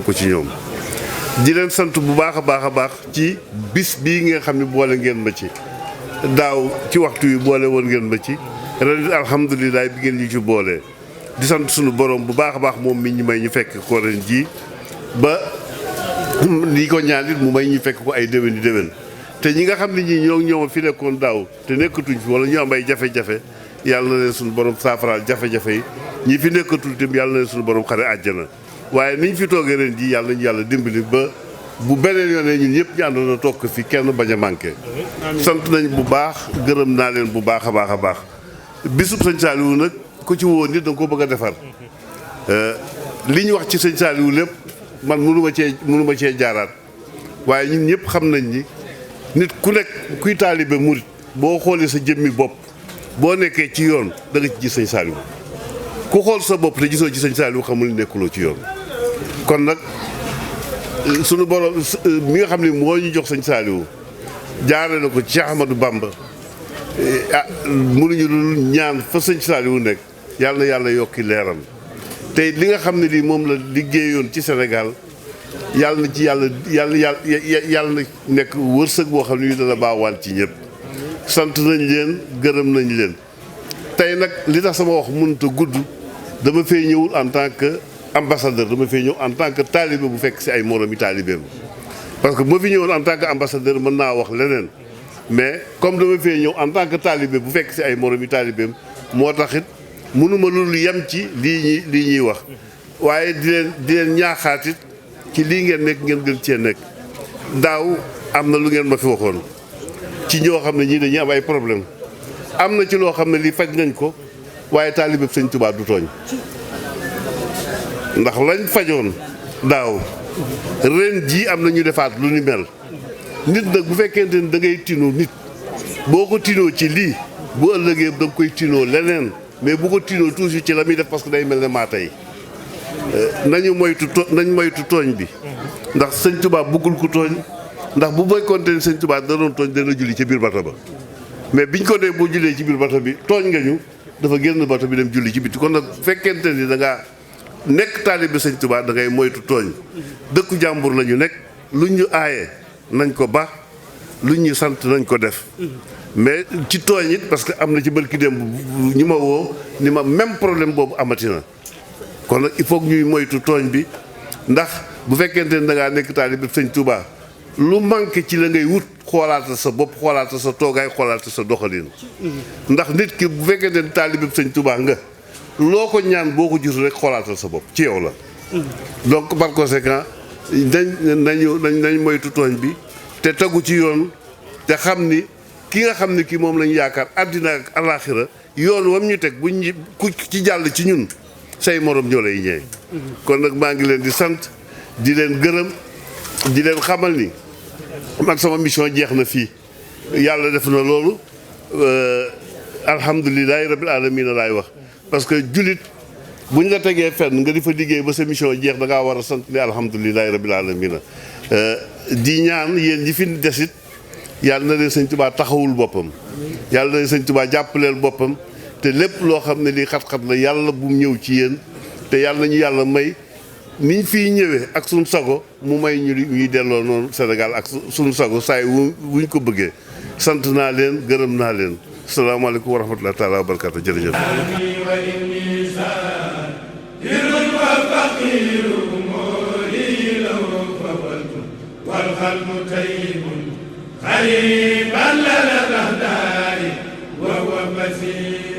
ko ci ñoom di leen sant bu baax a baax ci bis bii nga xam ne boole ngeen ma ci daaw ci waxtu yi boole woon ngeen ma ci ren alhamdulilah bi ngeen ñu ci boole di sant sunu borom bu baax a baax moom mi ñu may ñu fekk ko ren ji ba li ko ñaan it mu may ñu fekk ko ay déwén te ñi nga xam ne ñii ñoo fi nekkoon daaw te nekkatuñ fi wala ñu am ay jafe-jafe yàlla na leen sunu borom saafaraal jafe-jafe yi ñi fi nekkatul itam yàlla na leen sunu borom xare àjjana waaye niñ fi toogee ren ji yàlla nañu yàlla dimbali ba bu beneen yoonee ñun ñëpp ñu àndoon a toog fi kenn bañ a manqué. sant nañ bu baax gërëm naa leen bu baax a baax bisub sëñ Saliou nag ku ci woo nit da nga ko bëgg a defar li ñu wax ci sëñ Saliou lépp man mënu ma cee jaaraat waaye ñun ñëpp xam nañ ni nit ku nekk kuy taalibe murit boo xoolee sa jëmmi bopp boo nekkee ci yoon da nga ci gis sëñ Saliou ku xool sa bopp te gisoo ci sëñ Saliou xamul nekkuloo ci yoon kon nag sunu borom mi nga xam ne moo ñu jox sëñ Saliou jaare na ko ci Cheikh Ahmadou Bamba mënuñu dul ñaan fa sëñ Saliou nekk yàlla na yàlla yokki leeram te li nga xam ne lii moom la liggéeyoon ci Sénégal yàlla na ci yàlla na nekk wërsëg boo xam ne dana baawaan ci ñëpp sant nañ leen gërëm nañ leen tey nag li tax sama wax mënut a gudd dama fee ñëwul en tant que ambassadeur dama fee ñëw en tant que talibé bu fekk si ay moromi taalibeem parce que moo fi ñëwoon en tant que ambassadeur mën naa wax leneen mais comme dama fee ñëw en tant que talibé bu fekk si ay moromi taalibeem moo taxit mënuma loolu yem ci lii ñuy wax waaye di leen ñaaxaatit ci lii ngeen nekk ngeen gën cee nekk daaw am na lu ngeen ma fi waxoon ci ñoo xam ne ñii dañuy am ay problème am na ci loo xam ne lii faj nañ ko waaye taalibe sëñ Tuubaa du tooñ ndax lañ fajoon daaw ren jii am na ñu defaat lu ni mel nit nag bu fekkente ni da ngay tinoo nit boo ko tinoo ci lii bu ëllëgee da nga koy tinoo leneen mais bu ko tinoo toujours ci la muy def parce que day mel ne maa tey nañ moytu tooñ bi ndax sëñ Tuubaa bëggul ku tooñ ndax bu fekkoonte ni sëñ Tuubaa da doon tooñ dana julli ci biir bato ba mais biñ ko dee boo jullee ci biir bato bi tooñ nga ñu dafa génn bato bi dem julli ci biti kon nag fekkente ni da ngaa nekk taalibe sëñ Tuubaa da ngay moytu tooñ dëkku jàmbur la ñu nekk luñ ñu aaye nañ ko ba luñ ñu sant nañ ko def mais ci tooñ it parce que am na ci barki démb ñu ma woo ni ma même problème boobu amati na kon nag il faut que ñuy moytu tooñ bi ndax bu fekkente ni da ngaa nekk taalibe sëñ Tuubaa lu manqué ci la ngay wut xoolaata sa bopp xoolaata sa toogaay xoolaata sa doxalin ndax nit ki bu fekkente ni taalibe sëñ Tuubaa nga loo ko ñaan boo ko gisul rek xoolaatal sa bopp ci yow la donc par conséquent nañ moytu tooñ bi te tegu ci yoon te xam ni ki nga xam ni kii moom lañu yaakaar àddina ak alaaxira yoon wam ñu teg buñ ku ci jàll ci ñun say morom ñoo lay ñeey kon nag maa ngi leen di sant di leen gërëm di leen xamal ni man sama mission jeex na fii yàlla def na loolu alhamdulilahi rabbil alamina laay wax parce que jullit bu ñu la tegee fenn nga di fa liggéey ba sa mission jeex da ngaa war a sant ni alhamdulilahi rabbil alamina di ñaan yéen ñi fi desit yàlla na leen sëñ Tuubaa taxawul boppam yàlla na leen sëñ Tuubaa jàppaleel boppam te lépp loo xam ne lii xat-xat la yàlla bu mu ñëw ci yéen te yàlla nañu yàlla may niñ fiy ñëwee ak suñu sago mu may ñu ñuy delloo noonu Sénégal ak suñu sago saa yu wuñ ko bëggee sant naa leen gërëm naa leen salaamaaleykum wa rahmatulah taala wa barakatu jërëjëf قريبا لدى الأهداء وهو بصير